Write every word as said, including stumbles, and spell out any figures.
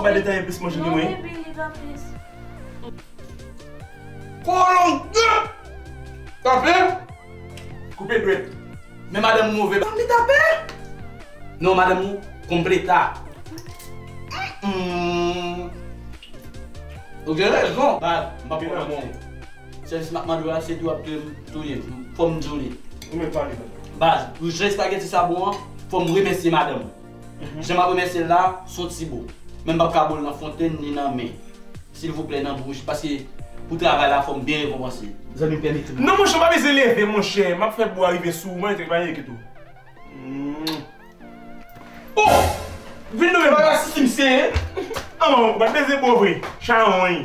Ou pa detaye plis manje ki mwen. Kolon de! Tape! Koupe dwèt. Men madanm ou move. Ban li tape! Non, madanm ou konpleta. Mm. Ou gen rezon. Baz, m p ap pran manti. Sèvis m ap mande w la, se tou ap touye m, touye m. Fò m di w li. Ou menm pale, man. Baz, pou jan espageti sa bon an, fò m remèsye madanm. Jan m ap remèsye l la, s on ti bo. Men m p ap ka bo l nan fontenn ni nan men. Silvouplè, nan bouch, paske pou travay la, fò m byen rekonpanse. Zanmi m pèmete m. Non, monchè, w pa bezwen leve, monchè. M ap fè bo a rive sou ou, mwen, te pa enkyete w. Mm. Oh! Vin nou menm. Bagay si si m seye. An, ou pa bezwen bo vre. Chawony.